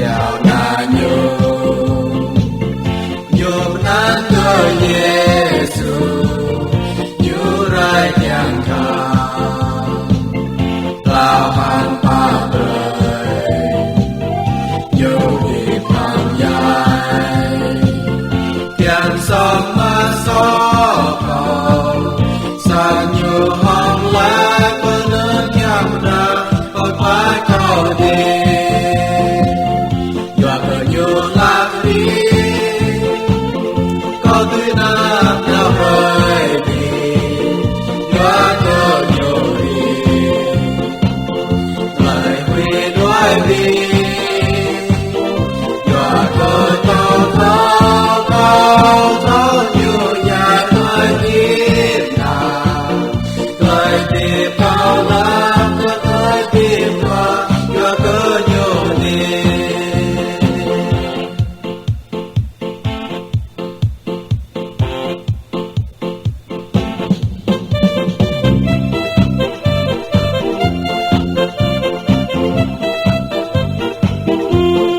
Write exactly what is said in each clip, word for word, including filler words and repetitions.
Yua kơ ñu, ñu pơanăn kơ Yêsu, ñu rai kiăng kơ hlâo hăng pap brơi, ñu hơdip hăng djai. Kiăng song mă soh kâo, sat ñu hăng laĭ pơanăn kiăng pơđar pơklaih kâo dih. Yua kơ ñu hlak rĭm, kâo dưi nao hrơi dih. Yua kơ ñu rĭm, tơlơi huĭ đuaĭ abih. Yua kơ kâo thâo, kâo thâo ñu djă tơlơi hơdip anai. Tơlơi hơdip kâo lăm kơ tơlơi hơdip dua, yua kơ ñu dih.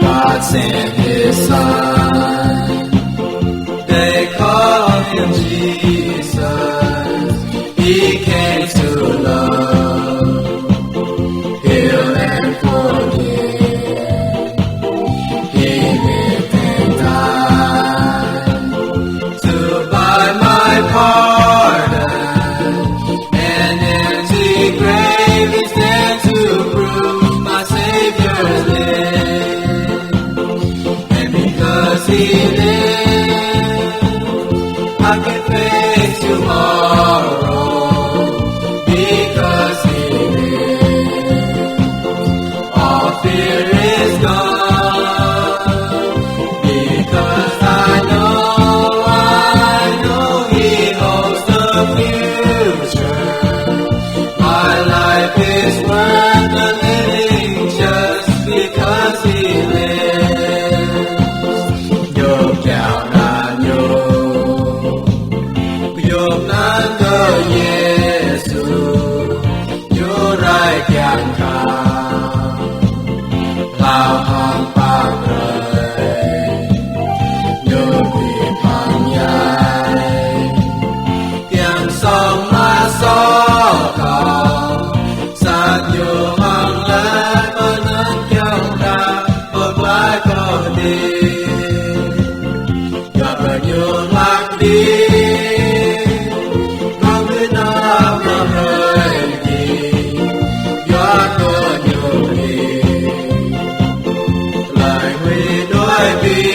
God sent his son. They call him Jesus. He came to love, heal and forgive. He lived and died to buy my pardon. An empty grave is there to prove my Savior lives. And because he lives, I can face tomorrow. Because he lives, all fear is gone. Because I know, I know he holds the future. My life is worth the living just because he lives. Ñu kiăng nao ñu, ñu pơanăn kơ Yêsu, ñu rai kiăng kơ hlâo hăng pap brơi, ñu hơdip hăng djai. Kiăng song mă soh kâo, sat ñu hăng laĭ pơanăn kiăng pơđar pơklaih kâo dih. Yua kơ ñu hlak rĭm, kâo dưi nao hrơi dih. Yua kơ ñu rĭm, tơlơi huĭ đuaĭ abih.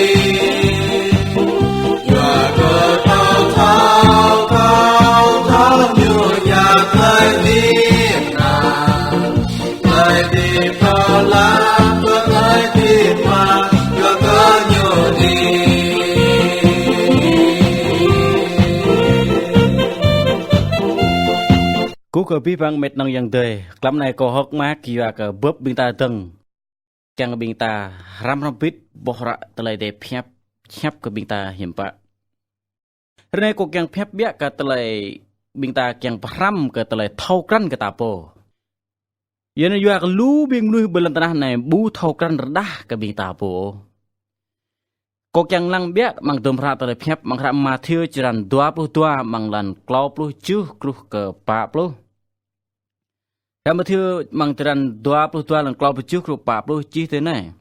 Yua kơ kâo thâo, kâo thâo ñu djă tơlơi hơdip anai. Tơlơi hơdip kâo lăm kơ tơlơi hơdip dua, yua kơ ñu dih. Kơkuh kơ abih bang met nong ayŏng adơi, tlam anai kâo hơ̆k mơak yua kơ bưp ƀing ta dơ̆ng. Kiăng ƀing ta hrăm hrŏm bĭt boh hră tơlơi Adai pơhiăp, pơhiăp kơ ƀing ta hiư̆m pă. Hrơi anai kâo kiăng pơhiăp biă kơ tơlơi ƀing ta kiăng pơhrăm kơ tơlơi thâo krăn kơ ta pô. Yua anŭn yua kơ lu ƀing mơnuih ƀơi lŏn tơnah anai ƀu thâo krăn rơđah kơ ƀing ta pô. Kâo kiăng lăng biă amăng dôm hră tơlơi pơhiăp, amăng hră Mathiơ črăn dua pluh dua, amăng lan klâo pluh tơjuh truh kơ pă pluh. Hră Mathiơ amăng črăn dua pluh dua lan klâo pluh tơjuh truh pă pluh čih tui anai.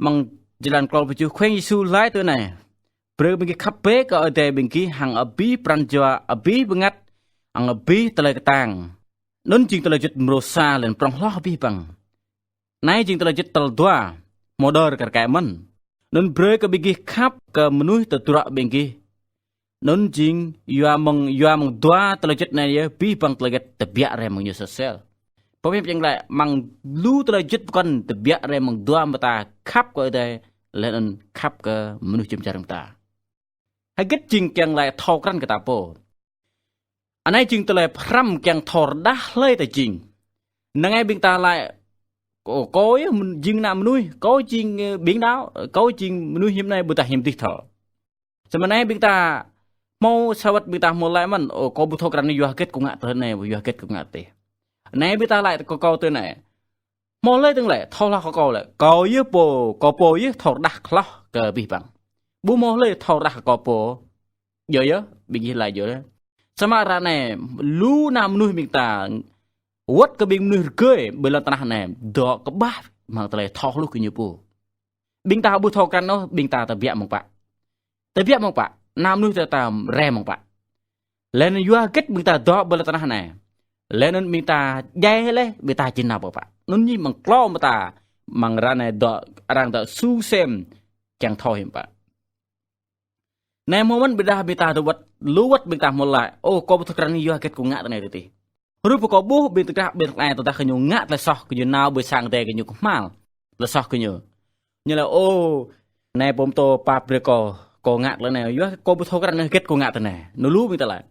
Amăng črăn klâo pluh tơjuh, Khua Yang Yêsu laĭ tui anai: Brơi ƀing gih khăp bĕ kơ adơi ƀing gih hăng abih pran jua, abih bơngăt, hăng abih tơlơi kơtang. Anŭn jing tơlơi juăt mrô sa lĕ prŏng hloh abih bang. Anai jing tơlơi juăt tal dua, hmâo đơr kar kaĭ mơ̆n. Anŭn brơi kơ ƀing gih khăp kơ mơnuih tơdruă ƀing gih. Anŭn jing yua mơ̆ng, yua mơ̆ng dua tơlơi juăt anai yơh, abih bang tơlơi juăt tơbiă rai mơ̆ng ñu sơsel. Pơmĭn jing lĕ amăng lu tơlơi juăt pơkŏn tơbiă rai mơ̆ng dua mơta khăp kơ adơi, laih anŭn khăp kơ mơnuih jum dar mơta. Hơget jing kiăng laĭ thâo krăn kơ ta pô. Anai jing tơlơi pơhrăm kiăng thâo rơđah hlơi ta jing. Năng ai ƀing ta laĭ, kâo, kâo yơh jing ană mơnuih, kâo jing, ơ, ƀing đaŏ, kâo jing mơnuih hiư̆m anai ƀu tah hiư̆m dih thâo. Samơ̆ anai ƀing ta hmâo sa wơ̆t ƀing ta hmâo laĭ mơ̆n, ơ, kâo ƀu thâo krăn yua hơget kâo ngă tơ anai, yua hơget kâo ngă tơ adih. Anai ƀing ta laĭ kơ kâo tui anai. Hmâo hlơi tơ̆ng lĕ, thâo hloh kơ kâo lĕ. Kâo yơh pô, kâo pô yơh thâo rơđah hloh kơ abih bang. Ƀu hmâo hlơi thâo rơđah kơ kâo pô. Djơ̆ yơh, ƀing gih laĭ djơ̆ yơh. Samơ̆ ră anai, lu ană mơnuih ƀing ta, wơ̆t kơ ƀing mơnuih rơgơi ƀơi lŏn tơnah anai, dŏ kơƀah mơ̆ng tơlơi thâo hluh kơ ñu pô. Ƀing ta ƀu thâo krăn ôh, ƀing ta tơbiă mơ̆ng pă. Tơbiă mơ̆ng pă, ană mơnuih ta, ta rai mơ̆ng pă. Laih anŭn yua hơget ƀing ta dŏ ƀơi lŏn tơnah anai. Laih anŭn ƀing ta djai laih, ƀing ta či nao pơ pă. Anŭn ñu mơ̆ng klâo mơta, mơ̆ng ră anai dŏ, arăng dŏ su sem, kiăng thâo hiư̆m pă. Anai hmâo mơ̆n ƀiădah ƀing ta dŏ wơ̆t, lu wơ̆t ƀing ta hmâo laĭ, ôh, kâo ƀu thâo krăn yua hơget kâo ngă tui anai tui adih. Hrup kâo ƀuh ƀing tơkrah ƀing tơnai tơdah kơ ñu ngă tơlơi soh kơ ñu nao ƀơi sang adai kơ ñu kơhma̱l. Tơlơi soh kơ ñu. Ñu laĭ, ôh, anai pô pơtô pap brơi kâo, kâo ngă tơlơi anai, yua kâo ƀu thâo krăn hơget kâo ngă tui anai. Anŭn lu ƀing ta laĭ.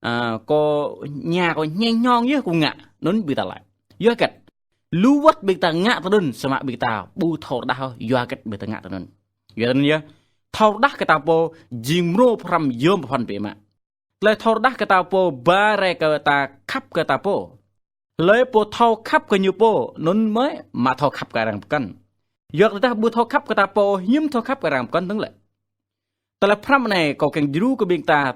Ơ, kâo ña kâo ñe ñong yơh kâo ngă, anŭn ƀing ta laĭ. Yua hơget. Lu wơ̆t ƀing ta ngă tui anŭn, samơ̆ ƀing ta ƀu thâo rơđah ôh, yua hơget ƀing ta ngă tui anŭn. Yua tui anŭn yơh. Thâo rơđah kơ ta pô, jing mrô pơhrăm yôm pơphan biă mă. Tơlơi thâo rơđah kơ ta pô, ba rai kơ ta khăp kơ ta pô. Hlơi pô thâo khăp kơ ñu pô, anŭn mơ̆ mă thâo khăp kơ arăng pơkŏn. Yua kơ tơdah ƀu thâo khăp kơ ta pô, hiư̆m thâo khăp kơ arăng pơkŏn tơ̆ng lĕ. Tơlơi pơhrăm anai kâo kiăng djru kơ ƀing ta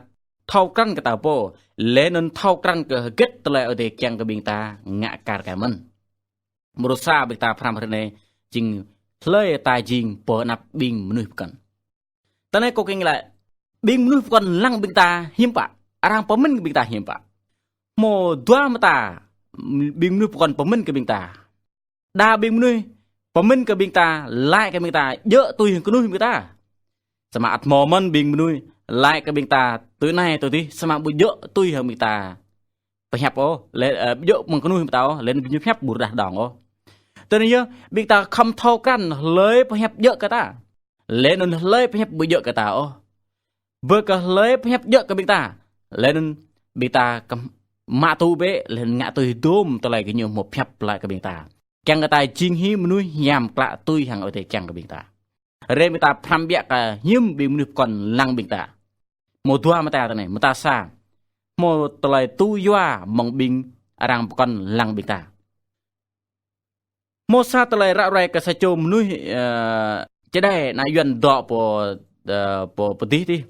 thâo krăn kơ ta pô, laih anŭn thâo krăn kơ hơget tơlơi Ơi Adai kiăng kơ ƀing ta ngă kar kaĭ mơ̆n. Mrô sa ƀing ta pơhrăm hrơi anai, jing hlơi ta jing pơ anăp ƀing mơnuih pơkŏn. Tơ anai kâo kiăng laĭ, ƀing mơnuih pơkŏn lăng ƀing ta hiư̆m pă, arăng pơmĭn kơ ƀing ta hiư̆m pă. Hmâo dua mơta, ƀing mơnuih pơkŏn pơmĭn kơ ƀing ta. Đa ƀing mơnuih pơmĭn kơ ƀing ta, laĭ kơ ƀing ta, djơ̆ tui hăng kơnuih ƀing ta. Samơ̆ ăt hmâo mơ̆n ƀing mơnuih, laĭ kơ ƀing ta, tui anai tui adih, samơ̆ ƀu djơ̆ tui hăng ƀing ta pơhiăp ôh, lĕ, ơ, ƀu djơ̆ mơ̆ng kơnuih ƀing ta ôh, laih anŭn ƀu ñu pơhiăp ƀu rơđah dơ̆ng ôh. Tui anŭn yơh, ƀing ta khŏm thâo krăn hlơi pơhiăp djơ̆ kơ ta. Laih anŭn hlơi pơhiăp ƀu djơ̆ kơ ta ôh. Bơ kơ hlơi pơhiăp djơ̆ kơ ƀing ta. Laih anŭn ƀing ta kơ mă tŭ bĕ, laih anŭn ngă tui hơdôm tơlơi kơ ñu hmâo pơhiăp laĭ kơ ƀing ta. Kiăng kơ ta jing hĭ mơnuih hiam klă tui hăng Ơi Adai kiăng kơ ƀing ta. Rai ƀing ta pơhrăm biă kơ hiư̆m ƀing mơnuih pơkŏn lăng ƀing ta. Hmâo dua mơta tơ anai, mơta sa. Hmâo tơlơi tŭ yua mơ̆ng ƀing arăng pơkŏn lăng ƀing ta. Hmâo sa tơlơi ră ruai kơ sa čô mơnuih, ơ, čơđai ană Yuan dŏ pơ, ơ, pơ, pơ adih adih.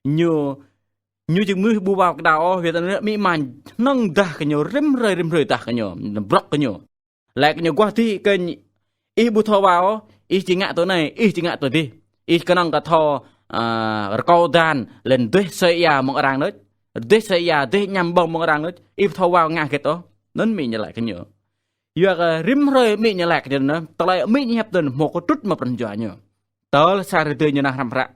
Ñu, ñu jing mơnuih ƀu wao kơđao ôh, yua tơ anŭn amĭ ama hnơ̆ng dah kơ ñu, rĭm hrơi, rĭm hrơi dah kơ ñu, brŏk kơ ñu. Laĭ kơ ñu guah adih kơ ih ƀu thâo wao ôh, ih či ngă tui anai, ih či ngă tui adih. Ih kơnơ̆ng kơ thâo, ơ, rơkâo dan, laih anŭn dêh sơi ia mơ̆ng arăng đôč. Dêh sơi ia, dêh añăm ƀơ̆ng mơ̆ng arăng đôč. Ih ƀu thâo wao ngă hơget ôh. Anŭn amĭ ñu laĭ kơ ñu. Yua kơ rĭm hrơi amĭ ñu laĭ kơ ñu anŭn, tơlơi amĭ ñu hiăp anŭn hmâo kơtrŭt mă pran jua ñu. Tơl sa hrơi tơdơi ñu nao hrăm hră.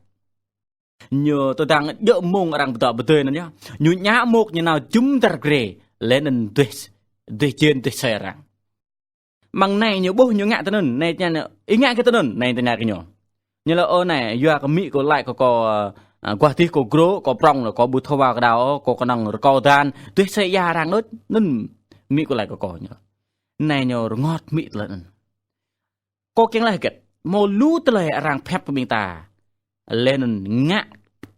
Ñu tơdang djơ̆ mông arăng pơdŏ pơdơi anŭn yơh. Ñu ñă mông ñu nao jum dar grê. Laih anŭn dêh, dêh jên, dêh sơi arăng. Mơ̆ng anai ñu ƀuh ñu ngă tui anŭn, anai tơña ñu, ih ngă hơget tui anŭn, anai tơña kơ ñu. Ñu laĭ ơ anai, yua kơ amĭ kâo laĭ kơ kâo, ơ, guah adih kâo grô, kâo prŏng, kâo ƀu thâo wao kơđao, kâo kơnơ̆ng rơkâo dan, dêh sơi ia arăng đôč, anŭn amĭ kâo laĭ kơ kâo ñu. Anai ñu rơngot amĭ tơlơi anŭn. Kâo kiăng laĭ hơget, hmâo lu tơlơi arăng pơhiăp kơ ƀing ta. Laih anŭn ngă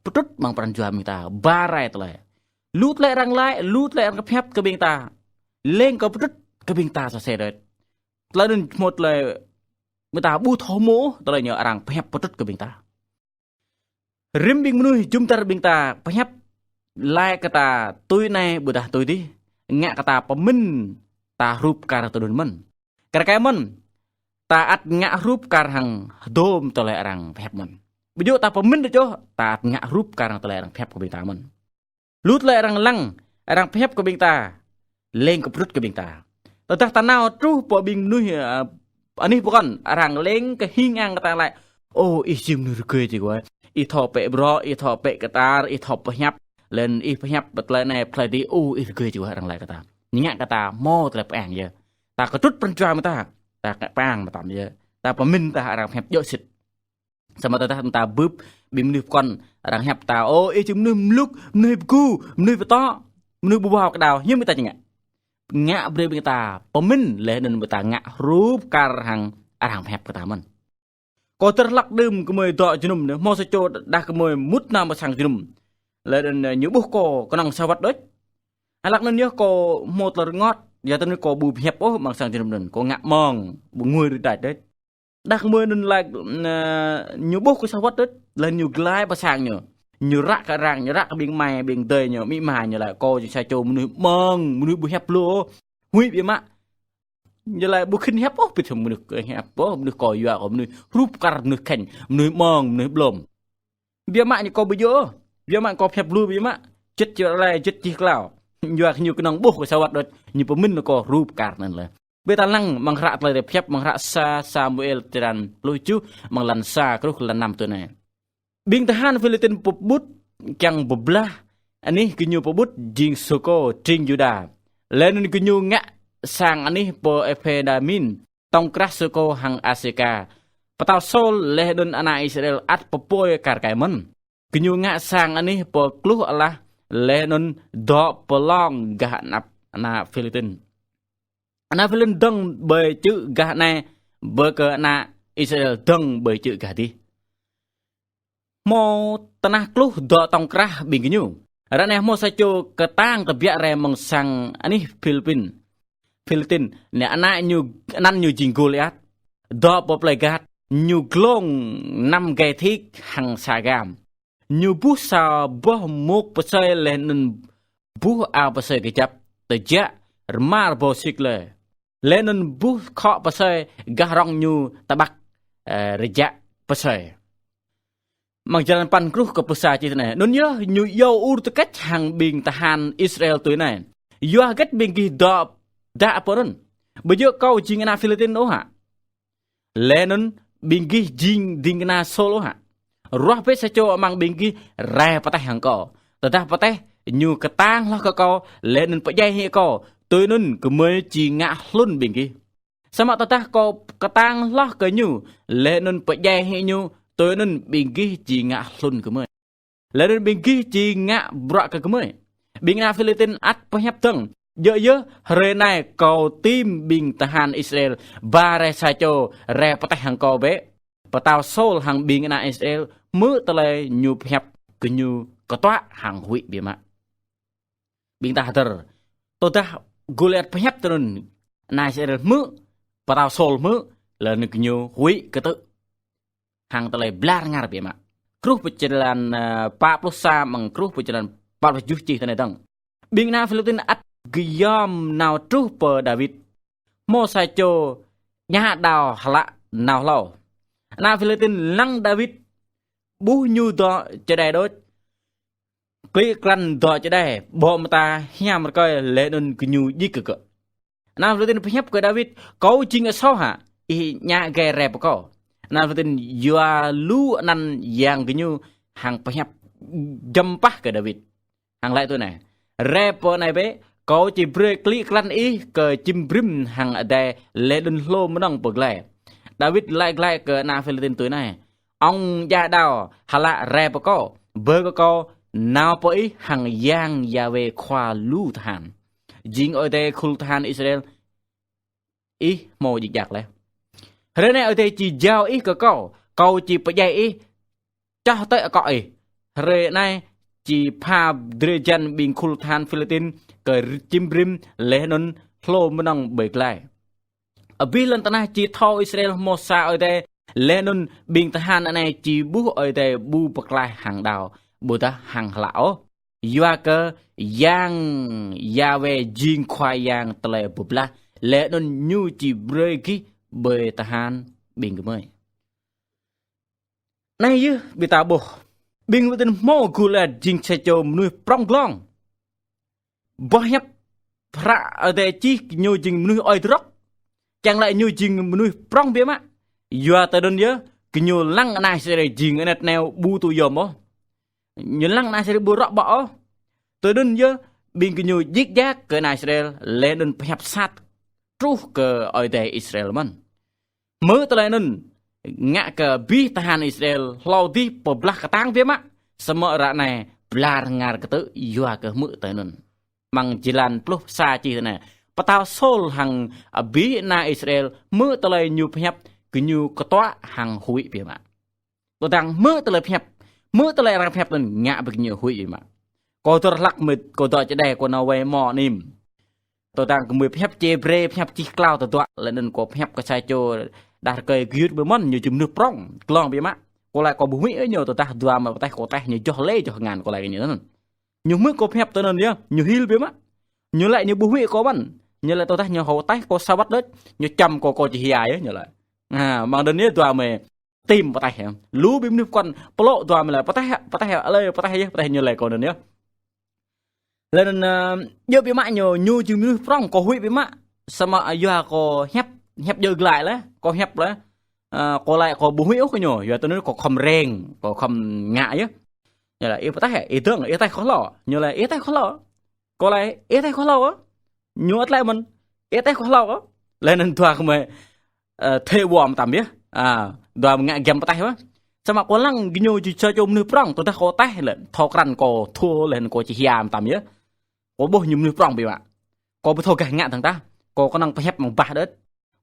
pơtrŭt amăng pran jua ƀing ta, ba rai tơlơi. Lu tơlơi arăng laĭ, lu tơlơi arăng pơhiăp kơ ƀing ta. Leng kơ pơtrŭt kơ ƀing ta sa sĕ rơ̆t. Tơlơi anŭn hmâo tơlơi ƀing ta ƀu thâo hmư̆, tơlơi ñu arăng pơhiăp pơtrŭt kơ ƀing ta. Rĭm ƀing mơnuih jum dar ƀing ta pơhiăp laĭ kơ ta tui anai ƀôdah tui adih, ngă kơ ta pơmĭn ta hrup kar tui anŭn mơ̆n. Kar kaĭ mơ̆n, ta ăt ngă hrup kar hăng hơdôm tơlơi arăng pơhiăp mơ̆n. Ƀu djơ̆ ta pơmĭn đôč ôh, ta ăt ngă hrup kar hăng tơlơi arăng pơhiăp kơ ƀing ta mơ̆n. Lu tơlơi arăng lăng, arăng pơhiăp kơ ƀing ta, leng kơ pơtrŭt kơ ƀing ta. Tơdah ta nao truh pơ ƀing mơnuih, ơ, anih pơkŏn, arăng leng kơ hing ang kơ ta laĭ, ơ, ih jing mơnuih rơgơi či kơ, ih thâo pĕ bruă, ih thâo pĕ kơtar, ih thâo pơhiăp, laih anŭn ih pơhiăp tơlơi anai, tơlơi adih, ơ, ih rơgơi či kơ, arăng laĭ kơ ta. Ñu ngă kơ ta hmâo tơlơi pơang yơh. Ta kơtrŭt pran jua mơ̆ng ta, ta ngă pơang mơtam yơh. Ta pơmĭn ta arăng pơhiăp djơ̆ sĭt. Samơ̆ tơdah ta bưp ƀing mơnuih pơkŏn arăng hiăp ta, ơ, ih jing mơnuih mluk, mơnuih pơgu, mơnuih pơtŏ, mơnuih ƀu wao kơđao, hiư̆m ƀing ta či ngă. Ngă brơi ƀing ta pơmĭn laih anŭn ƀing ta ngă hrup kar hăng arăng pơhiăp kơ ta mơ̆n. Kâo tơlơi hlak đưm gơmơi dŏ jơnum anai, hmâo sa čô đah gơmơi mŭt nao pơ sang jơnum. Laih anŭn ñu ƀuh kâo kơnơ̆ng sa wơ̆t đôč. Hlak anŭn yơh kâo hmâo tơlơi rơngot, Yua tơ anŭn kâo ƀu pơhiăp ôh amăng sang jơnum anŭn. Kâo ngă mơ̆ng, ƀu ngui rơđač đôč. Đah kơmơi anŭn laĭ, ơ, ñu ƀuh kơ sa wơ̆t đôč, laih ñu glai pơ sang ñu. Ñu ră kơ arăng, ñu ră kơ ƀing amai, ƀing adơi ñu, amĭ ama ñu laĭ, kâo jing sa čô mơnuih mơ̆ng, mơnuih ƀu hiăp lu ôh. Huĭ biă mă. Ñu laĭ ƀu khĭn hiăp ôh, pĭt mơnuih kơ hiăp ôh, mơnuih kâo yua kơ mơnuih hrup kar mơnuih khĕnh, mơnuih mơ̆ng, mơnuih blom. Biă mă ñu kâo ƀu djơ̆ ôh. Biă mă kâo pơhiăp lu biă mă. Čĭt čô ră lĕ, čĭt čih klao. Yua kơ ñu kơnơ̆ng ƀuh kơ sa wơ̆t đôč, ñu pơmĭn kơ hrup kar anŭn lĕ. Ƀiă ta lăng amăng hră tơlơi pơhiăp amăng hră sa Samuel črăn pluh tơjuh amăng lan sa truh lan năm tui anai. Ƀing tơhan Philistin pơƀut kiăng pơblah anih gơñu pơƀut jing Sôkô tring Yuđa. Laih anŭn gơñu ngă sang anih pơ Êphênđamin, tŏng krah Sôkô hăng Asêka. Pơtao Sôl laih anŭn ană Israel ăt pơpui kar kaĭ mơ̆n. Gơñu ngă sang anih pơ kluh alah laih anŭn dŏ pơlong gah anăp ană Philistin. Ană Philistin dơ̆ng ƀơi čư̆ gah anai, ƀơi kơ ană Israel dơ̆ng ƀơi čư̆ gah adih. Hmâo tơnah kluh dŏ tŏng krah ƀing gơñu. Ră anai hmâo sa čô kơtang tơbiă rai mơ̆ng sang anih Philipin. Philistin, anai ană ñu, anăn ñu jing Gôliat. Dŏ pơ plơi Gat, ñu glông năm gai thik hăng sa gam. Ñu buh sa boh mŭk pơsơi laih anŭn buh ao pơsơi kơjăp, tơjă, rơma rơbâo sik lĕ. Laih anŭn buh khŏ pơsơi gah rŏng ñu tơƀăk, ơ, rơjă pơsơi. Amăng jơlan păn truh kơ pluh sa čih tui anai. Anŭn yơh ñu iâu ur tơkĕč hăng ƀing tơhan Israel tui anai. Yua hơget ƀing gih dŏ đă pơ anŭn? Ƀu djơ̆ kâo jing ană Philistin ôh hă? Laih anŭn ƀing gih jing ding kơna Sôl ôh hă? Ruah bĕ sa čô amăng ƀing gih rai pơtĕh hăng kâo. Tơdah pơtĕh, ñu kơtang hloh kơ kâo, laih anŭn pơdjai hĭ kâo. Tui anŭn gơmơi či ngă hlŭn ƀing gih. Samơ̆ tơdah kâo kơtang hloh kơ ñu, laih anŭn pơdjai hĭ ñu, tui anŭn ƀing gih či ngă hlŭn gơmơi. Laih anŭn ƀing gih či ngă bruă kơ gơmơi. Ƀing ană Philistin ăt pơhiăp dơ̆ng. Djơ̆ yơh, hrơi anai kâo tim ƀing tơhan Israel ba rai sa čô rai pơtĕh hăng kâo bĕ. Pơtao Sôl hăng ƀing ană Israel hmư̆ tơlơi ñu pơhiăp, gơñu kơtuă hăng huĭ biă mă. Ƀing ta hơdơr. Tơdah Gôliat pơhiăp tui anŭn, ană Israel hmư̆, pơtao Sôl hmư̆, laih anŭn gơñu huĭ kơtư̆. Hăng tơlơi blar ngar biă mă. Truh pơ črăn, ơ, pă pluh sa amăng truh pơ črăn pă pluh tơjuh čih tui anai dơ̆ng. Ƀing ană Philistin ăt gơyom nao truh pơ Dawid. Hmâo sa čô djă đao hlă nao hlâo. Ană Philistin lăng Dawid ƀuh ñu dŏ čơđai đôč. Klĭ krăn dŏ čơđai, ƀô̆ mơta hiam rơkơi laih anŭn gơñu djik kơ gơ̆. Ană Philistin pơhiăp kơ Dawid, kâo jing asâo hă, ih djă gai rai pơ kâo? Ană Philistin yua lu anăn yang gơñu hăng pơhiăp jăm pah kơ Dawid. Hăng laĭ tui anai, rai pơ anai bĕ, kâo či brơi klĭ krăn ih kơ čim brĭm hăng adai laih anŭn hlô mơnơ̆ng pơ glai. Dawid laĭ glaĭ kơ ană Philistin tui anai, ŏng djă đao hlă rai pơ kâo, ƀơi kơ kâo nao pơ ih hăng Yang Yahweh Khua lu tơhan, jing Ơi Adai khul tơhan Israel, ih hmâo djik djak laih. Hrơi anai Ơi Adai či jao ih kơ kâo, kâo či pơdjai ih, čoh tơ̆ akŏ ih. Hrơi anai či pha drơi jăn ƀing khul tơhan Philistin kơ čim brĭm laih anŭn hlô mơnơ̆ng ƀơi glai. Abih lŏn tơnah či thâo Israel hmâo sa Ơi Adai, laih anŭn ƀing tơhan anai či ƀuh Ơi Adai ƀu pơklaih hăng đao, ƀôdah hăng hlă ôh. Yua kơ Yang Yahweh jing Khua Yang tơlơi pơblah, laih anŭn ñu či brơi gih ƀơi tơhan ƀing gơmơi. Anai yơh ƀing ta ƀuh. Ƀing Philistin hmâo Gôliat jing sa čô mơnuih prŏng glông. Boh hiăp hră Ơi Adai čih ñu jing mơnuih ơi dơrŏk. Kiăng laĭ ñu jing mơnuih prŏng biă mă. Yua tơdơi anŭn yơh, gơñu lăng ană Israel jing anet neo ƀu tŭ yom ôh. Ñu lăng ană Israel ƀu rŏ ƀŏ ôh. Tơdơi anŭn yơh, ƀing gơñu djik djak kơ ană Israel, laih anŭn pơhiăp sat truh kơ Ơi Adai Israel mơ̆n. Hmư̆ tơlơi anŭn, ngă kơ abih tơhan Israel hlâo adih pơblah kơtang biă mă, samơ̆ ră anai blar ngar kơtư̆ yua kơ hmư̆ tơlơi anŭn. Amăng jơlan pluh sa čih tui anai, pơtao Sôl hăng abih ană Israel hmư̆ tơlơi ñu pơhiăp, gơñu kơtuă hăng huĭ biă mă. Tơdang hmư̆ tơlơi pơhiăp, hmư̆ tơlơi arăng pơhiăp anŭn ngă ƀing gơñu huĭ biă mă. Kâo dơ̆r hlăk mơ̆ kâo dŏ čơđai kâo nao wai mơ̆ anim. Tơdang gơmơi pơhiăp čê brơi, pơhiăp čih klâo tơdruă, laih anŭn kâo pơhiăp kơ sa čô đah rơkơi gơyut ƀơi mơ̆n, ñu jing mơnuih prŏng, glông biă mă. Kâo laĭ kâo ƀu huĭ ñu, tơdah dua mă pơtah kâo teh ñu joh lĕ joh ngăn kâo laĭ kơ ñu anŭn. Ñu hmư̆ kâo pơhiăp tui anŭn yơh, ñu hil biă mă. Ñu laĭ ñu ƀu huĭ kâo mơ̆n. Ñu laĭ tơdah ñu hơtai kâo sa wơ̆t đôč, ñu čăm kâo kơ čih hia yơh, ñu laĭ. Ha, mơ̆ng anŭn yơh dua mă tim pơtah yơh. Lu ƀing mơnuih pơkŏn pơlŏ dua mă laĭ pơtah, pơtah, alơi pơtah yơh, pơtah ñu laĭ kâo anŭn yơh. Laih anŭn, ơ, djơ̆ biă mă ñu, ñu jing mơnuih prŏng, kâo huĭ biă mă. Samơ̆, ơ, yua kâo pơhiăp, pơhiăp djơ̆ glaĭ laih, kâo pơhiăp laih. Ơ, kâo laĭ kâo ƀu huĭ ôh kơ ñu, yua tui anŭn kâo khŏm reng, kâo khŏm ngă yơh. Ñu laĭ, ih pơtah, ih dơ̆ng, ih teh kơ hlâo. Ñu laĭ, ih teh kơ hlâo. Kâo laĭ, ih teh kơ hlâo. Ñu ăt laĭ mơ̆n, ih teh kơ hlâo. Laih anŭn dua gơmơi, ơ, thê wơ̆m tăm yơh. A, dua ngă giăm pơtah yơh. Samơ̆ kâo lăng gơñu jing sa čô mơnuih prŏng, tơdah kâo teh lĕ, thâo krăn kâo thâo laih anŭn kâo čih hia tăm yơh. Kâo ƀuh ñu mơnuih prŏng biă mă. Kâo ƀu thâo gah ngă dơ̆ng tah. Kâo kơnơ̆ng pơhiăp mơ̆ng bah đôč.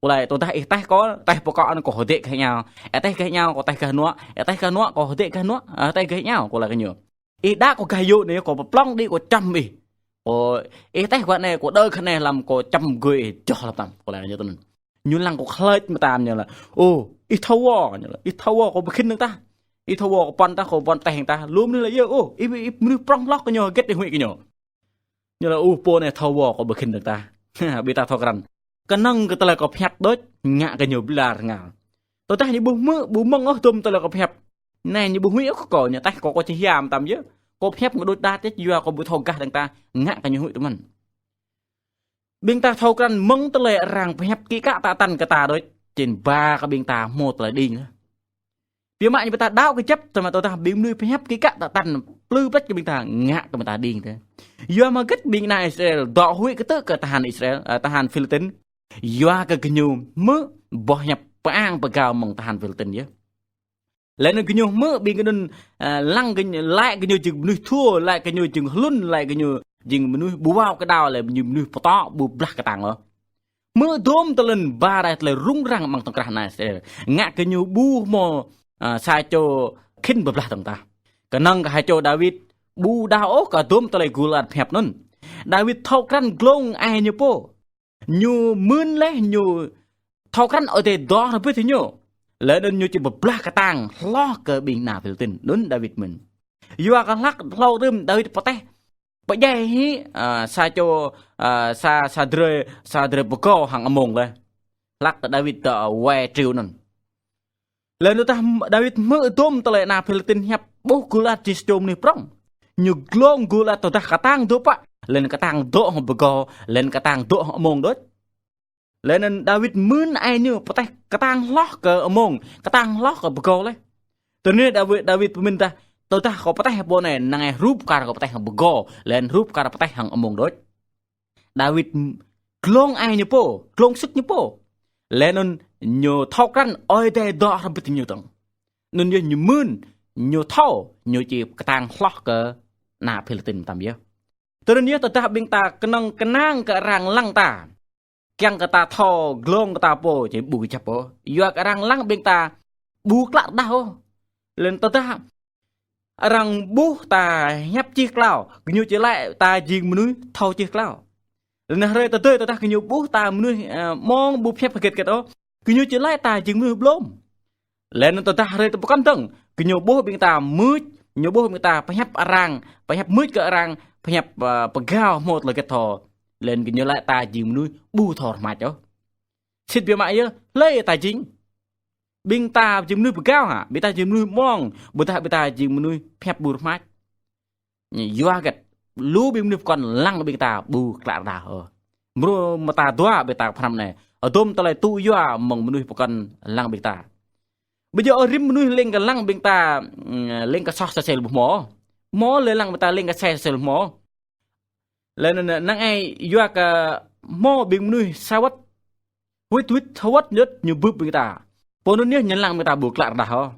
Kâo laĭ tơdah ih teh kâo, teh pơkŏ anŭn kâo hơdĕ gah ñu. Ih teh gah ñu, kâo teh gah hnuă. Ih teh gah hnuă, kâo hơdĕ gah hnuă. Ih teh gah ñu, kâo laĭ kơ ñu. Ih đa kâo gah yơh anai, kâo pơplŏng đĭ kâo čăm ih. Kâo, ih teh kâo anai, kâo đơ kơ anai lăm kâo čăm gơ̆ ih joh lăm tăm. Kâo laĭ kơ ñu tui anŭn. Ñu lăng kâo hlơi mơtam ñu laĭ. Ô, ih thâo wơ̆, ñu laĭ. Ih thâo wơ̆ kâo ƀu khĭn dơ̆ng tah. Ih thâo wơ̆ kâo pơ̆n tah, kâo pơ̆n teh dơ̆ng tah. Lu mơnuih laĭ yơh, ô, ih, ih mơnuih prŏng hloh kơ ñu, hơget ih huĭ kơ ñu. Ñu laĭ, ô, pô anai thâo wơ̆ kâo ƀu khĭn dơ̆ng tah. Ƀing ta thâo krăn. Kơnơ̆ng kơ tơlơi kâo pơhiăp đôč, ngă kơ ñu blar ngă. Tơdah ñu ƀu hmư̆, ƀu mơ̆ng ôh dôm tơlơi kâo pơhiăp. Anai ñu ƀu huĭ ôh kơ kâo, ñu teh kâo, kâo čih hia tăm yơh. Kâo pơhiăp ngă đôč đa tĕč yua kâo ƀu thâo gah dơ̆ng tah, ngă kơ ñu huĭ tui mơ̆n. Ƀing ta thâo krăn mơ̆ng tơlơi arăng pơhiăp kĭ kă tă tăn kơ ta đôč, čen ba kơ ƀing ta hmâo tơlơi đing. Biă mă ñu ƀing ta đaŏ kơjăp, samơ̆ tơdah ƀing mơnuih pơhiăp kĭ kă tă tăn plư pleč kơ ƀing ta, ngă kơ ƀing ta đing tơ. Yua mơ̆ hơget ƀing ană Israel dŏ huĭ kơtư̆ kơ tơhan Israel, ơ, tơhan Philistin. Yua kơ gơñu hmư̆ boh hiăp pơang pơgao mơ̆ng tơhan Philistin yơh. Laih anŭn gơñu hmư̆ ƀing anŭn, ơ, lăng gơñu, laĭ gơñu jing mơnuih thâo, laĭ gơñu jing hlŭn, laĭ gơñu jing mơnuih ƀu wao kơdao, laĭ gơñu mơnuih pơtô, ƀu blah kơtang ôh. Hmư̆ dôm tơlơi ba rai tơlơi rŭng răng amăng tŏng krah ană Israel. Ngă kơ ñu ƀu hmâo, ơ, sa čô khĭn pơblah dơ̆ng tah. Kơnơ̆ng kơ ha čô Dawid ƀu đaŏ ôh kơ dôm tơlơi Gôliat pơhiăp anŭn. Dawid thâo krăn glông ai ñu pô. Ñu mưn laih ñu thâo krăn Ơi Adai dŏ hrŏm hơbĭt hĭ ñu. Laih anŭn ñu či pơblah kơtang hloh kơ ƀing ană Philistin. Anŭn Dawid mưn. Yua kơ hlak hlâo rĭm Dawid pơteh pơdjai hĭ, ơ, sa čô, ơ, sa, sa drơi, sa drơi pơgô hăng amông laih. Hlak tơ Dawid tơ wai triu anŭn. Laih anŭn tơdah Dawid hmư̆ dôm tơlơi ană Philistin hiăp ƀuh Gôliat jing sa čô mơnuih prŏng. Ñu glông Gôliat tơdah kơtang dŏ pă, laih anŭn kơtang dŏ hăng pơgô, laih anŭn kơtang dŏ hăng amông đôč. Laih anŭn Dawid mưn ai ñu pơteh kơtang hloh kơ amông, kơtang hloh kơ pơgô laih. Tui anŭn Dawid, Dawid pơmĭn tah, tơdah kâo pơteh pô anai, năng ai hrup kar kâo pơteh hăng pơgô, laih anŭn hrup kar pơteh hăng amông đôč. Dawid glông ai ñu pô, glông sĭt ñu pô. Laih anŭn ñu thâo krăn Ơi Adai dŏ hrŏm hơbĭt ñu dơ̆ng. Anŭn yơh ñu mưn, ñu thâo, ñu či kơtang hloh kơ ană Philistin tăm yơh. Tui anŭn yơh tơdah ƀing ta kơnơ̆ng kơnang kơ arăng lăng ta. Kiăng kơ ta thâo glông kơ ta pô či ƀu kơjăp ôh. Yua kơ arăng lăng ƀing ta ƀu klă rơđah ôh. Laih anŭn tơdah arăng ƀuh ta hiăp čih klâo, gơñu či laĭ ta jing mơnuih thâo čih klâo. Laih anŭn hrơi tơdơi tơdah gơñu ƀuh ta mơnuih, ơ, mơ̆ng ƀu pơhiăp hơget hơget ôh, gơñu či laĭ ta jing mơnuih blom. Laih anŭn tơdah hrơi tơpơkŏn dơ̆ng, gơñu ƀuh ƀing ta mưč, ñu ƀuh ƀing ta pơhiăp arăng, pơhiăp mưč kơ arăng, pơhiăp, ơ, pơgao hmâo tơlơi hơget thâo. Laih anŭn gơñu laĭ ta jing mơnuih ƀu thâo rơmač ôh. Sĭt biă mă yơh, hlơi ta jing. Ƀing ta jing mơnuih pơgao hă, ƀing ta jing mơnuih mơ̆ng, ƀôdah ƀing ta jing mơnuih pơhiăp ƀu rơmač. Yua hơget, lu ƀing mơnuih pơkŏn lăng ƀing ta ƀu klă rơđah ôh. Mrô mơta dua ƀing ta pơhrăm anai, hơdôm tơlơi tŭ yua mơ̆ng mơnuih pơkŏn lăng ƀing ta. Ƀu djơ̆ ôh rĭm mơnuih lêng kơ lăng ƀing ta, ưm, lêng kơ soh sosel ƀu hmâo. Hmâo lĕ lăng ƀing ta lêng kơ soh sosel hmâo. Laih anŭn năng ai yua kơ hmâo ƀing mơnuih sa wơ̆t, huĭ huĭ sa wơ̆t ñŭt ñu bưp ƀing ta. Pô anŭn yơh ñu lăng ƀing ta ƀu klă rơđah ôh.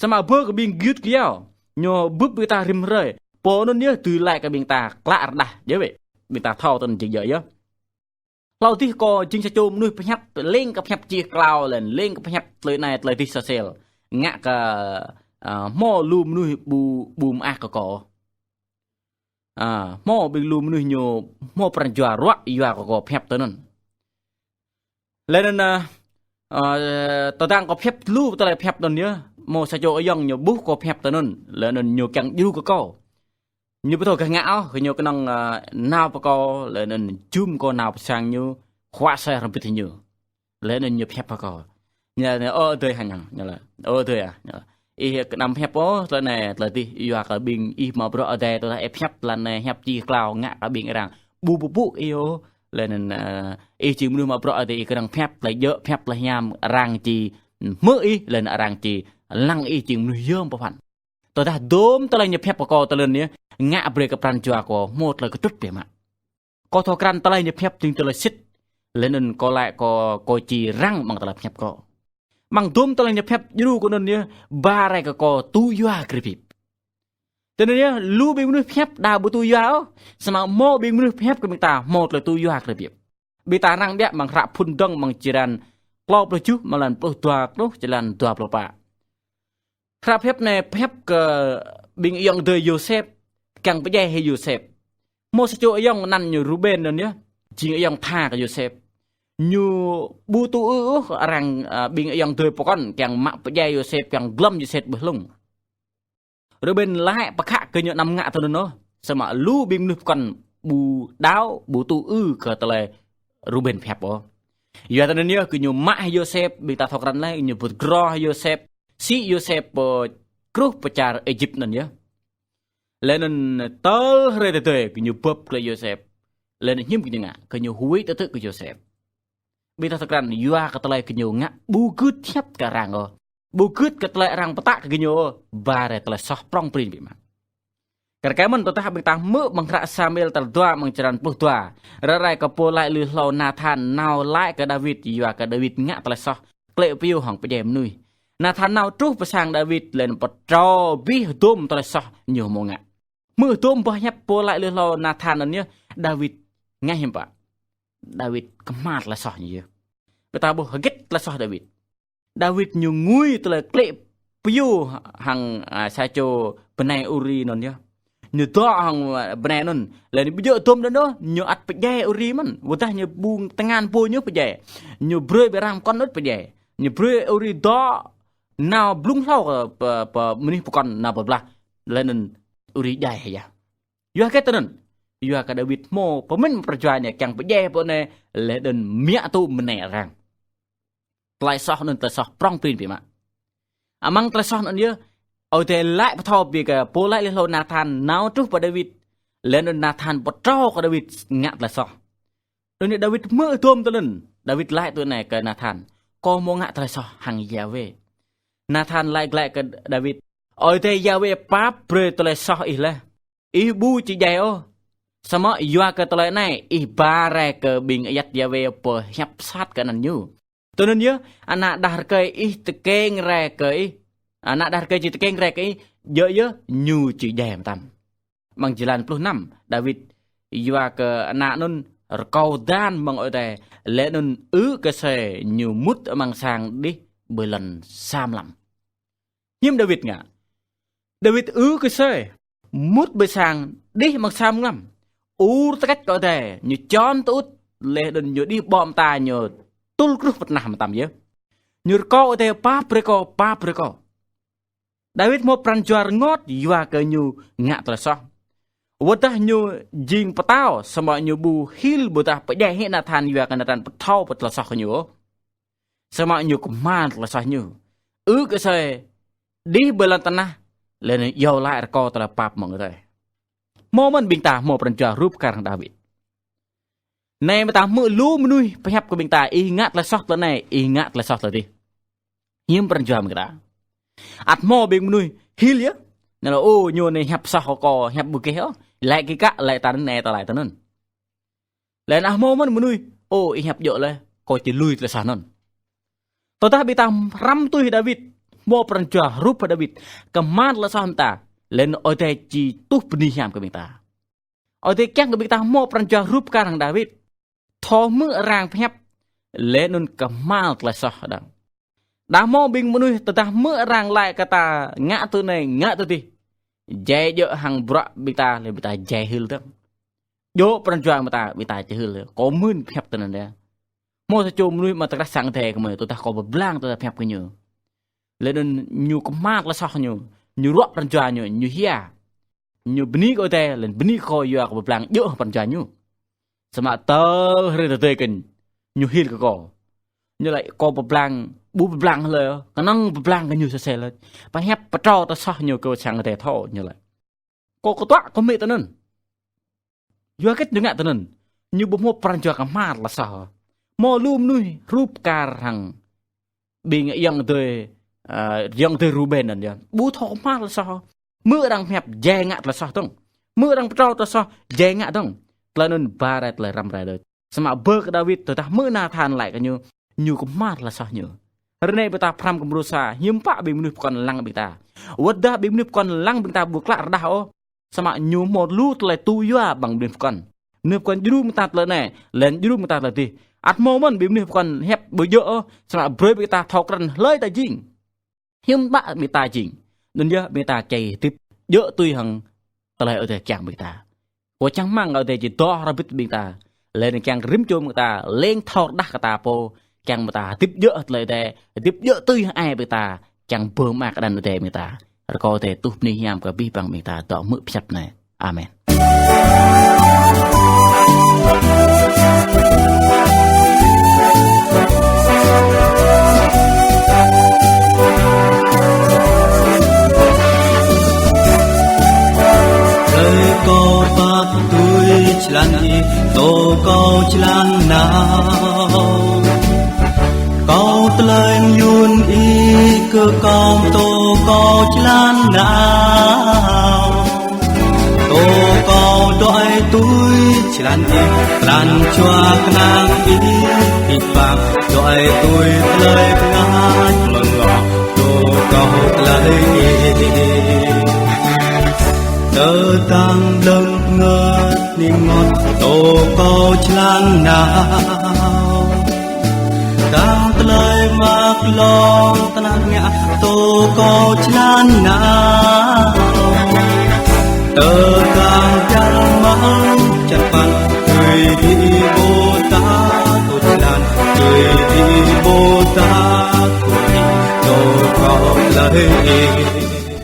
Samơ̆ bơ kơ ƀing gơyut gơyâo, ñu bưp ƀing ta rĭm hrơi. Pô anŭn yơh dưi laĭ kơ ƀing ta klă rơđah, djơ̆ wơ̆t. Ƀing ta thâo tơl jing djơ̆ yơh. Hlâo adih kâo jing sa čô mơnuih pơhiăp, lêng kơ pơhiăp čih klâo laih anŭn, lêng kơ pơhiăp tơlơi anai tơlơi adih sosel. Ngă kơ, ơ, hmâo lu mơnuih ƀu, ƀu mơak kơ kâo. A, hmâo ƀing lu mơnuih ñu hmâo pran jua ruă yua kơ kâo pơhiăp tui anŭn. Laih anŭn, a, a, tơdang kâo pơhiăp lu tơlơi pơhiăp anŭn yơh, hmâo sa čô ayŏng ñu ƀuh kâo pơhiăp tui anŭn, laih anŭn ñu kiăng djru kơ kâo. Ñu ƀu thâo gah ngă ôh, kơ ñu kơnơ̆ng, a, nao pơ kâo, laih anŭn jum kâo nao pơ sang ñu, huă asơi hrŏm hơbĭt hăng ñu. Laih anŭn ñu pơhiăp pơ kâo. Ñu laĭ, ơ adơi hăng ñu, ñu laĭ, ơ adơi ah, ñu laĭ, ih kơnăm pơhiăp ôh tơlơi anai, tơlơi adih, yua kơ ƀing ih mă bruă adai, tơdah ih pơhiăp tơlơi anai, pơhiăp či klâo ngă kơ ƀing arăng ƀu pơpŭ ih ôh. Laih anŭn, a, ih jing mơnuih mă bruă adai, ih kơnơ̆ng pơhiăp tơlơi djơ̆, pơhiăp tơlơi hiam, arăng či hmư̆ ih, laih anŭn arăng či lăng ih jing mơnuih yom pơphan. Tơdah dôm tơlơi ñu pơhiăp kơ kâo tơlơi anai, ngă brơi kơ pran jua kâo hmâo tơlơi kơtrŭt biă mă. Kâo thâo krăn tơlơi ñu pơhiăp jing tơlơi sĭt, laih anŭn kâo laĭ kâo, kâo či răng amăng tơlơi pơhiăp kâo. Amăng dôm tơlơi ñu pơhiăp djru kâo anŭn yơh, ba rai kơ kâo tŭ yua kơ rơbip. Tui anŭn yơh, lu ƀing mơnuih pơhiăp đa ƀu tŭ yua ôh, samơ̆ hmâo ƀing mơnuih pơhiăp kơ ƀing ta hmâo tơlơi tŭ yua kơ rơbip. Ƀing ta răng biă amăng hră Phŭn Dơ̆ng amăng črăn klâo pluh tơjuh, amăng lan pluh dua truh črăn dua pluh pă. Hră pơhiăp anai pơhiăp kơ ƀing ayŏng adơi Yôsep, kiăng pơdjai hĭ Yôsep. Hmâo sa čô ayŏng anăn ñu Ruben anŭn yơh, jing ayŏng tha kơ Yôsep. Ñu ƀu tŭ ư ôh arăng, a, ƀing ayŏng adơi pơkŏn kiăng mă pơdjai Yôsep, kiăng glŏm Yôsep ƀơi hlung. Ruben laĭ pơkhă kơ ñu anăm ngă tui anŭn ôh. Samơ̆ lu ƀing mơnuih pơkŏn ƀu đaŏ, ƀu tŭ ư kơ tơlơi Ruben pơhiăp ôh. Yua tui anŭn yơh kơ ñu mă hĭ Yôsep, ƀing ta thâo krăn laih, ñu pơtơgro hĭ Yôsep, sĭ Yôsep pơ kruh pơ čar Êjip anŭn yơh. Laih anŭn tơl hrơi tơdơi kơ ñu bưp glaĭ Yôsep. Laih anŭn hiư̆m kơ ñu ngă, kơ ñu huĭ tơtư̆ kơ Yôsep. Ƀing ta thâo krăn yua kơ tơlơi kơ ñu ngă ƀu gưt hiăp kơ arăng ôh. Ƀu gưt kơ tơlơi arăng pơtă kơ ñu ôh, ba rai tơlơi soh prŏng prin biă mă. Kar kaĭ mơ̆n tơdah ƀing ta hmư̆ amăng hră Samuel tal dua amăng črăn pluh dua. Ră ruai kơ pô laĭ lui hlâo Nathan nao laĭ kơ Dawid, yua kơ Dawid ngă tơlơi soh, klĕ pioh hăng pơdjai mơnuih. Nathan nao truh pơ sang Dawid laih anŭn pơtrâo abih hơdôm tơlơi soh ñu hmâo ngă. Hmư̆ hơdôm boh hiăp pô laĭ lui hlâo Nathan anŭn yơh, Dawid ngă hiư̆m pă? Dawid kơhma̱l tơlơi soh ñu yơh. Ƀing ta ƀuh hơget tơlơi soh Dawid. Dawid ñu ngui tơlơi klĕ pioh hăng, a, sa čô bơnai Uri anŭn yơh. Ñu dŏ hăng, a, bơnai anŭn. Laih anŭn ƀu djơ̆ hơdôm anŭn ôh, ñu ăt pơdjai Uri mơ̆n. Ƀôdah ñu ƀu tơngan pô ñu pơdjai. Ñu brơi ƀơi arăng pơkŏn ôh pơdjai. Ñu brơi Uri dŏ nao blung hlâo kơ pơ, pơ mơnuih pơkŏn nao pơblah. Laih anŭn Uri djai hĭ yơh. Yua hơget tui anŭn? Yua kơ Dawid hmâo pơmĭn pran jua ñu kiăng pơdjai pô anai, laih anŭn mă tŭ bơnai arăng. Tơlơi soh anŭn tơlơi soh prŏng prin biă mă. Amăng tơlơi soh anŭn yơh, Ơi Adai laĭ pơthâo brơi kơ pô laĭ lui hlâo Nathan nao truh pơ Dawid, laih anŭn Nathan pơtrâo kơ Dawid ngă tơlơi soh. Anŭn yơh Dawid hmư̆ hơdôm tui anŭn, Dawid laĭ tui anai kơ Nathan: Kâo hmâo ngă tơlơi soh hăng Yahweh. Nathan laĭ glaĭ kơ Dawid: Ơi Adai Yahweh pap brơi tơlơi soh ih laih. Ih ƀu či djai ôh. Samơ̆ yua kơ tơlơi anai, ih ba rai kơ ƀing ayăt Yahweh pơhiăp sat kơ anăn ñu. Tui anŭn yơh, ană đah rơkơi ih tơkeng rai kơ ih. Ană đah rơkơi či tơkeng rai kơ ih, djơ̆ yơh ñu či djai mơtam. Amăng jơlan pluh năm, Dawid yua kơ ană anŭn rơkâo dan mơ̆ng Ơi Adai, laih anŭn ư̆ kơ asơi ñu mŭt amăng sang đih ƀơi lŏn sa mlam. Hiư̆m Dawid ngă? Dawid ư̆ kơ asơi, mŭt ƀơi sang đih amăng sa mlam. Ur tơkĕt kơ Ơi Adai, ñu čon tơŭt, laih anŭn ñu đih ƀô̆ mơta ñu tŭl kruh pơ tơnah mơtam yơh. Ñu rơkâo Ơi Adai pap brơi kâo, pap brơi kâo. Dawid hmâo pran jua rơngot yua kơ ñu ngă tơlơi soh. Wơ̆t dah ñu jing pơtao, samơ̆ ñu ƀu hil ƀôdah pơdjai hĭ Nathan yua kơ Nathan pơthâo pơ tơlơi soh kơ ñu ôh. Samơ̆ ñu kơhma̱l tơlơi soh ñu. Ư̆ kơ asơi đih ƀơi lŏn tơnah, laih anŭn iâu laĭ rơkâo tơlơi pap mơ̆ng Ơi Adai. Hmâo mơ̆n ƀing ta hmâo pran jua hrup kar hăng Dawid. Anai ƀing ta hmư̆ lu mơnuih pơhiăp kơ ƀing ta, ih ngă tơlơi soh tơlơi anai, ih ngă tơlơi soh tơlơi adih. Hiư̆m pran jua ƀing ta. Ăt hmâo ƀing mơnuih hil yơh. Ñu laĭ, ô, ñu anai hiăp soh kơ kâo, hiăp ƀu gêh ôh. Laĭ kơ kă, laĭ tui anai, ta laĭ tui anŭn. Laih anŭn hmâo mơ̆n mơnuih, ô, ih hiăp djơ̆ laih, kâo či lui tơlơi soh anŭn. Tơdah ƀing ta hrăm tui Dawid, hmâo pran jua hrup hăng Dawid, kơhma̱l tơlơi soh ƀing ta, laih anŭn Ơi Adai či tuh bơni hiam kơ ƀing ta. Ơi Adai kiăng kơ ƀing ta hmâo pran jua hrup kar hăng Dawid. Thâo hmư̆ arăng pơhiăp, laih anŭn kơhma̱l tơlơi soh hơđăp. Đa hmâo ƀing mơnuih tơdah hmư̆ arăng laĭ kơ ta ngă tui anai, ngă tui adih, Jai djơ̆ hăng bruă ƀing ta, lĕ ƀing ta jai hil tơ̆ng. Djơ̆ pran jua ƀing ta, ƀing ta či hil. Kâo mơ̆n pơhiăp tui anŭn yơh. Hmâo sa čô mơnuih mă tơkrah sang Ơi Adai kơ mơi, tơdah kâo pơblang tơdah pơhiăp kơ ñu. Lĕ anŭn ñu kơhma̱l tơlơi soh ñu, ñu ruă pran jua ñu, ñu hia. Ñu bơni kơ Ơi Adai, lĕ bơni kơ kâo yua kâo pơblang djơ̆ pran jua ñu. Samơ̆ tơl hrơi tơdơi kơnh, ñu hil kơ kâo. Ñu laĭ kâo pơblang, ƀu pơblang hlơi, kơnơ̆ng pơblang kơ ñu sơsel. Pơhiăp pơtrâo tơlơi soh ñu kơ sang Ơi Adai thâo, ñu laĭ. Kâo kơtuă kơ mơi tui anŭn. Yua hơget ñu ngă tui anŭn? Ñu ƀu hmâo pran jua kơhma̱l tơlơi soh. Hmâo lu mơnuih hrup kar hăng ƀing ayŏng adơi, ơ, ayŏng adơi Ruben anŭn yơh. Ƀu thâo kơhma̱l tơlơi soh. Mơ̆ arăng pơhiăp jai ngă tơlơi soh dơ̆ng. Mơ̆ arăng pơtrâo tơlơi soh jai ngă dơ̆ng. Tơlơi anŭn ba rai tơlơi răm rai đôč. Samơ̆ bơ kơ Dawid tơdah mơ̆ Nathan laĭ kơ ñu, ñu kơhma̱l tơlơi soh ñu. Ră anai ƀing ta pơhrăm kơ mrô sa, hiư̆m pă ƀing mơnuih pơkŏn lăng ƀing ta. Wơ̆t dah ƀing mơnuih pơkŏn lăng ƀing ta ƀu klă rơđah ôh. Samơ̆ ñu hmâo lu tơlơi tŭ yua ƀing mơnuih pơkŏn. Mơnuih pơkŏn djru mơ̆ng ta tơlơi anai, laih djru mơ̆ng ta tơlơi adih. Ăt hmâo mơ̆n ƀing mơnuih pơkŏn pơhiăp ƀu djơ̆ ôh, samơ̆ brơi ƀing ta thâo krăn hlơi ta jing. Hiư̆m pă ƀing ta jing. Anŭn yơh ƀing ta kiăng hơdip djơ̆ tui hăng tơlơi Ơi Adai kiăng ƀing ta. Kâo čang rơmang Ơi Adai či dŏ hrŏm hơbĭt ƀing ta. Laih anŭn kiăng rĭm čô ƀing ta, leng thâo rơđah kơ ta pô, kiăng ƀing ta hơdip djơ̆ tơlơi Ơi Adai, hơdip djơ̆ tui hăng ai ƀing ta, kiăng pơmă kơ anăn Ơi Adai ƀing ta. Rơkâo Ơi Adai tuh bơni hiam kơ abih bang ƀing ta dŏ hmư̆ pơhiăp anai. Amen. Hlơi kâo pap tui jơlan Ih, pơtô kâo jơlan nao. Kâo tơlơi mơyŭn Ih kơ kâo, pơtô kâo jơlan nao. Pơtô kâo dŏ tui jơlan Ih, pran jua kơnang Ih, Ih pap dŏ tui tơlơi bơngač mơ̆ng Ih, pơtô kâo tơlơi Ih. Tơdang lơ̆m ngơ̆t ning ngŏt, pơtô kâo jơlan nao. Tơdang tơlơi mă glông tơnap ngă, pơtô kâo jơlan nao. Tơdang jang mơ̆ng čan păn, tui Ih ƀôdah kâo jơlan, tui Ih ƀôdah kâo, pơtô kâo tơlơi Ih.